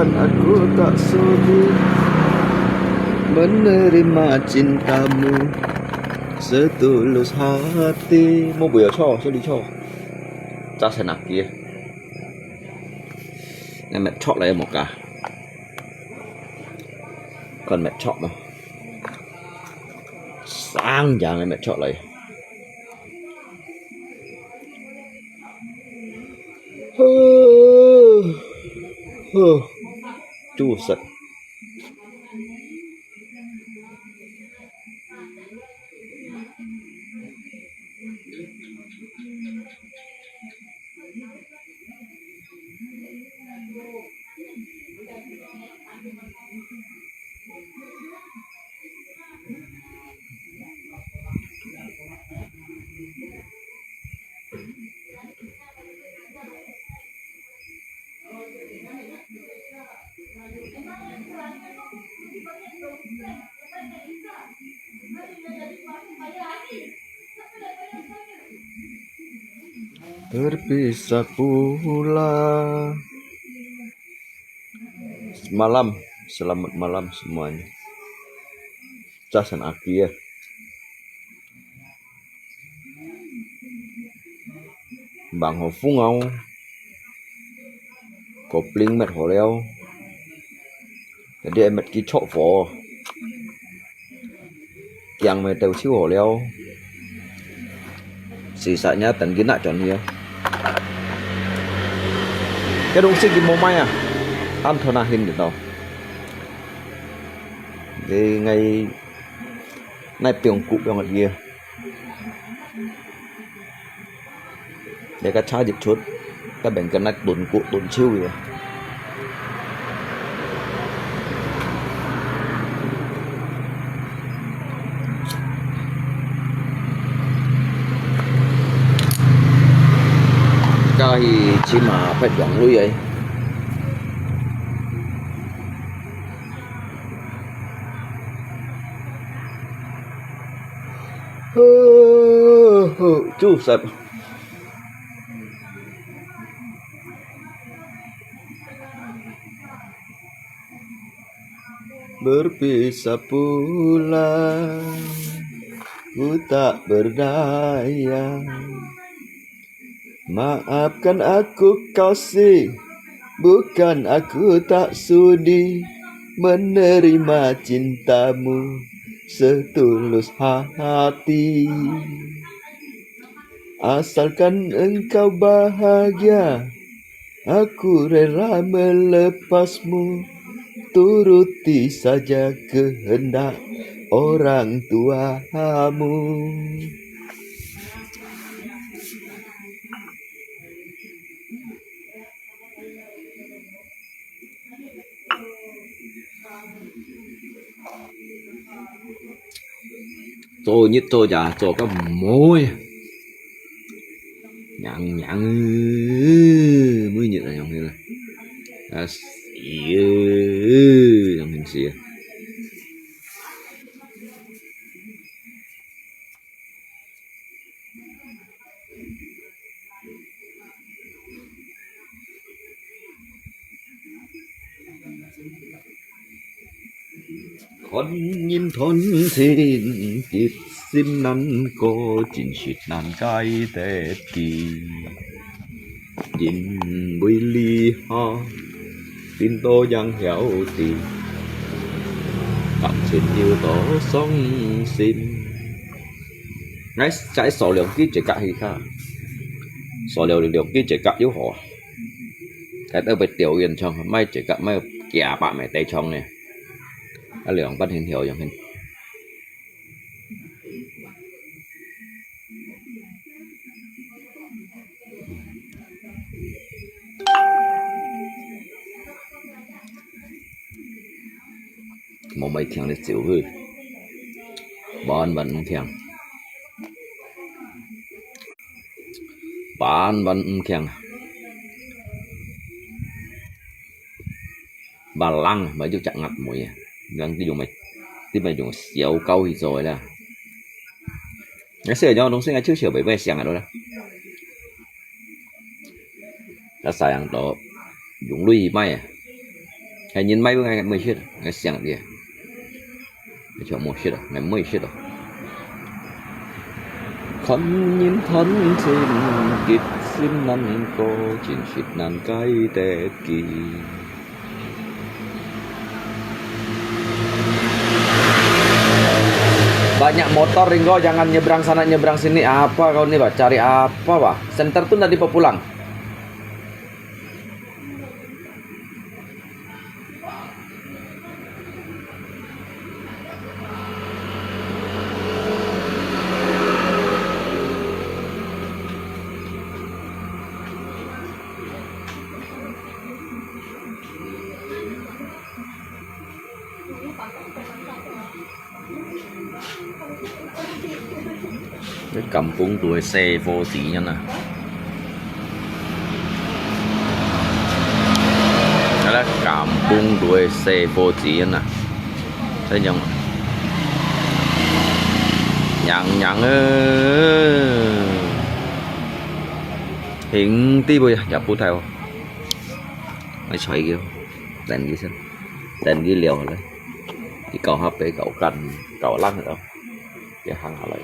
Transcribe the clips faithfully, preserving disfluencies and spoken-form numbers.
Aku tak sudi menerima cintamu setulus hati. Mo bùi yò chò, só lì chò. Chắc sẽ nặng kia. Nè mệt chót lại một cả. Còn mệt chót mà. Sáng dáng nè mệt chót lại. Hơ. Hơ. Chu sat. Berpisah pula. Malam, selamat malam semuanya. Cah san aki ya. Bang ho fung au. Kopling met ho liao. Jadi ai met ki chok fo. Kiang me teu chiu ho liao. Sisa nya tan ki na chon hiu. Cái đông xích ki mo mai à. Ăn thon na hin được đâu. Đi ngay ngay piong cụp piong kia. Để cái chá dịch chuột. Các bạn cần nách tuần cụp tuần chiu vậy. Ka hi chim a phet yong lui ai. Chu sep. Berpisah pula, ku tak berdaya. Maafkan aku, kasih, bukan aku tak sudi menerima cintamu setulus hati. Asalkan engkau bahagia, aku rela melepasmu, turuti saja kehendak orang tuamu. Cho nhất cho già cho có mối. Nhặng nhặng. Mới nhiệt là nhông thế này. À, xì. Nhông hình xì. Khôn nhìn thôn thiên, kiếp sim nan có, chính sự nan cai tết kỳ. Nhìn bụi ly ho, tin tô yang héo tì. Cảm情有多伤心。 Ngai sai sổ liòng ký chế cạ hì kha. Sổ liòng liòng ký chế cạ yú hò. Cái tao bật tiểu yên chong, mai chế cạ mai kia bạ mẹ tê chong nè. Á liòng bắt hình hiểu yòng hình. Mò mày thiang lê chiu hư. Bán bán mong thiang. Bán bán mong thiang. Bà lăng mà yuk chặt ngặt mũi à. Lăng tí dùng mày, tí mày dùng xéo câu thì rồi là. Ngày xưa nhau đông sinh ngày trước sửa bảy mươi xiang rồi đó. Đã xài ăn đó. Dùng lui mai à. 係人買分𠊎，𠊎毋會食，𠊎惜个。𠊎就無食啊，𠊎毋會食啊。看人貪心，一心難過，真實難解得佢。 Banyak motor, Ringgo, jangan nyebrang sana nyebrang sini. Apa kau ni, Bah? Cari apa, Bah? Center tu ndak dibawa pulang. 該Kampung都个細伙子人啊，該Kampung都个細伙子人啊，這種娘娘啊，兄弟妹啊，也不太好，來吹佢，等佢先。 等佢了咧，佢搞下杯，搞乾，搞爛了，佢行下來。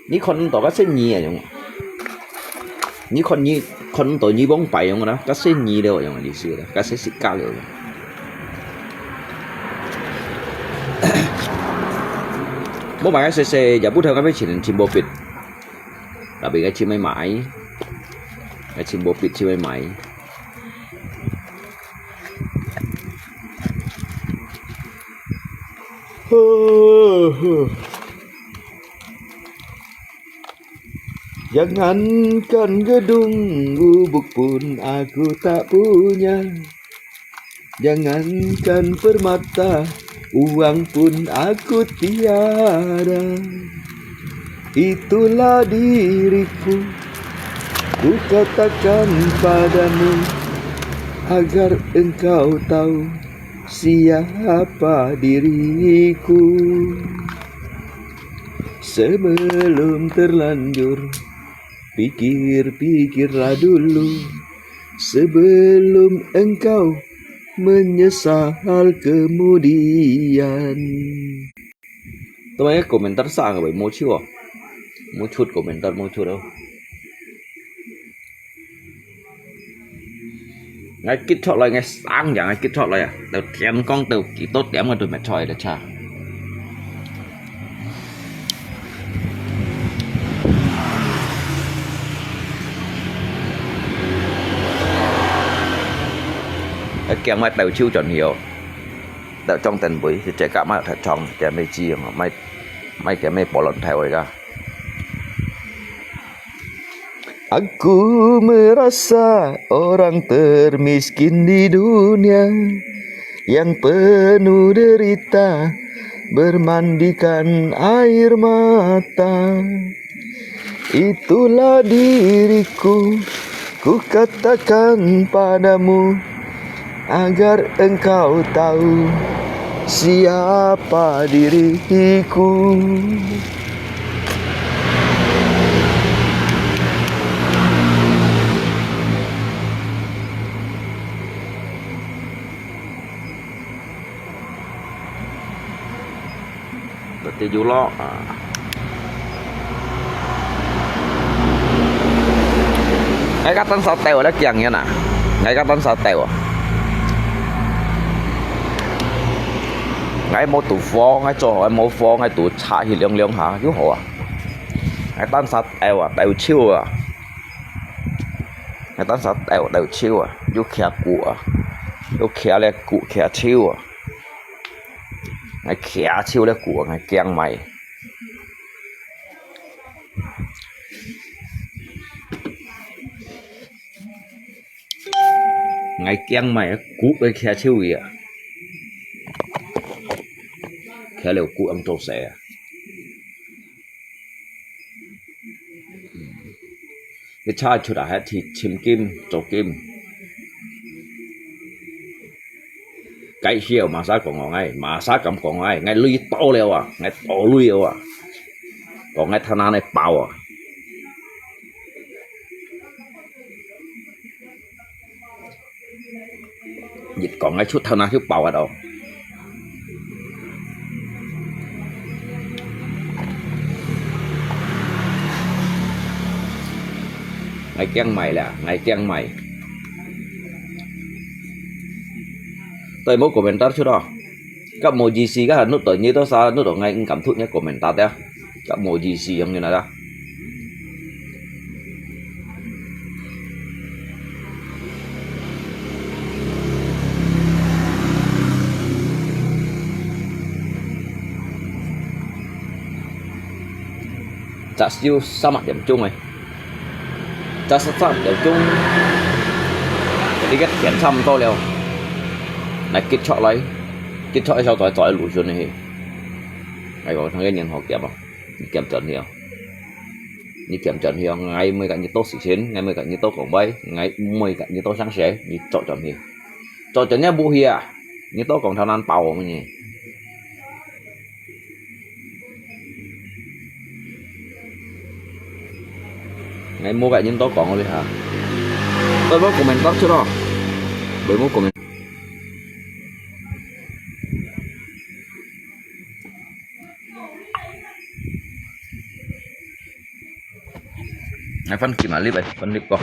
你看到該細人仔樣，你看你，看到你往擺樣啦，該細人了樣意思啦，該細細个了樣。無買个細細，也不透該邊錢，錢無必。 Tapi𠊎盡愛買，𠊎盡無必盡愛買。Jangankan gedung gubuk pun aku tak punya. Jangankan permata, uang pun aku tiada. Itulah diriku, ku katakan padamu, agar engkau tahu siapa diriku. Sebelum terlanjur pikir-pikirlah dulu, sebelum engkau menyesal kemudian. Tui个komentar啥个喂，無出哦，無出komentar，無出哦。 𠊎結束來，𠊎生樣，𠊎結束來啊！到天光到幾多點，𠊎都毋出來了，cha。𠊎驚𠊎到手轉去哦，到裝等位，就自家買太重，驚你知哦，買，買驚你波輪頭个。 Aku merasa orang termiskin di dunia yang penuh derita bermandikan air mata. Itulah diriku, ku katakan padamu, agar engkau tahu siapa diriku. Berarti julok. Ah. Ngai katan sa tèo lé kiang yén ah. Ngai katan sa tèo ah. Ngai mô tù fô, ngai chô hoi mô fô, ngai tù chá hì liong liong ha, yû hô ah. Ngai tan sa tèo ah, tèo chiu ah. Ngai tan sa tèo, tèo chiu ah, yû khia kû ah. Yû khia lé kû, khia chiu ah. Ngai khia chiu lé kû, ngai kiang mai. Ngai kiang mai, kû ngai khia chiu ah. Khia lé kû ang chô sè ah. Ngai chá chhut ah, hét thì chim kim, chô kim. Cái siêu mà sao còn ngon ai, mà sao cảm còn ngon ai, ngai lui to liao ah, ngai to lui liao ah. Còn ngai thana nai bao ah. 一講个出頭那就爆啊到。𠊎驚買啦，𠊎驚買。對，無komentar出咯。Kak mau J C kak hanut to nyi to sa hanut to ngai ngkam thut nyi komentar ya. Kak mau J C yang nyi na da. Chắc siêu sa mah điểm chung rồi. Chắc sa sa điểm chung. Đi cái thiện thăm to liao. Này kết thúc lại. Kết thúc sau tôi tôi lũ xuân này. Này có thằng cái nhân họ kiểm không? Kiểm chuẩn hiểu. Nyi kiểm chuẩn hiểu, ngai mui kak nyi to sik sin, ngai mui kak nyi to kong bai, ngai mui kak nyi to sang se, nyi chọn chuẩn hiểu. Chọn chuẩn nyi bu hia, nyi to kong thao nan pao mui nyi. Ngai mui kak nyi to kong li ha. Tôi bác comment tắt chứ đó. Bởi mui comment. Ai phân kim alip ai, phân lip ko.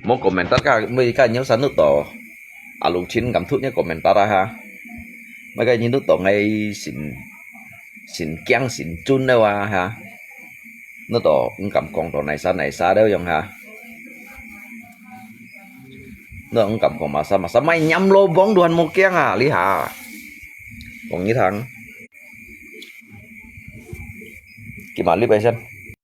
Mô komentar ka, mui ka nyo sa nut to. Alung chin ngam thut nyo komentar ha. Mai ka nyi nut to ngai sin, sin kiang sin chun nyo ha. Nut to ngam kong to nai sa nai sa deo yong ha. Nut ngam kong masa masa mai nyam lo bong duan mô kiang ha, li ha. Kong nyi thang. Kim alip ai sen.